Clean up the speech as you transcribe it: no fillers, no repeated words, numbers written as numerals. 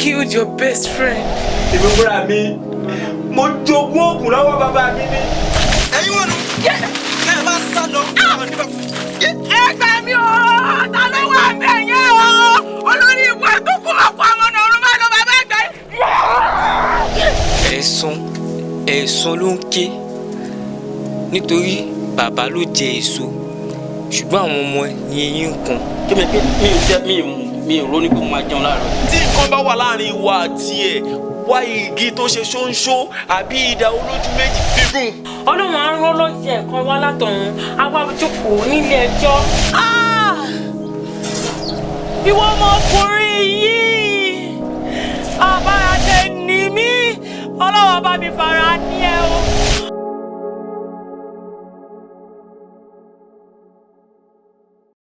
Killed your best friend. Èmi fúnra mi, mo jogún oògùn lọ́wọ́ bàbá mi ni. Ẹ̀yin wọn nu ẹ bá sá lọ. Ẹ gbà mí o, ta ló wà bẹ́ẹ̀ yẹn o? Olórí ìwà tó kú ọkọ àwọn ọ̀nà ọ̀run máa lọ bàbá ẹgbẹ́. Ẹ̀san, ẹ̀san ló ń ké, nítorí bàbá ló jẹ èso, ṣùgbọ́n àwọn ọmọ ní eyín ń kan. Kí mi pé mi ò jẹ, mi ò ronú pé mo máa jẹun láàárọ̀. Tí nǹkan bá wà láàrin ìwà àti ẹ̀, wá igi tó ṣe ṣóńṣó àbí idà olójú méjì fígùn. Ọlọ́run á rán lọ́yẹ̀ kan wá látọ̀run, á wá jókòó nílé ẹjọ́. Ìwọ ọmọkùnrin yìí, àbáradẹ ni mí, ọlọ́wọ́ bá mi fara ní ẹ o.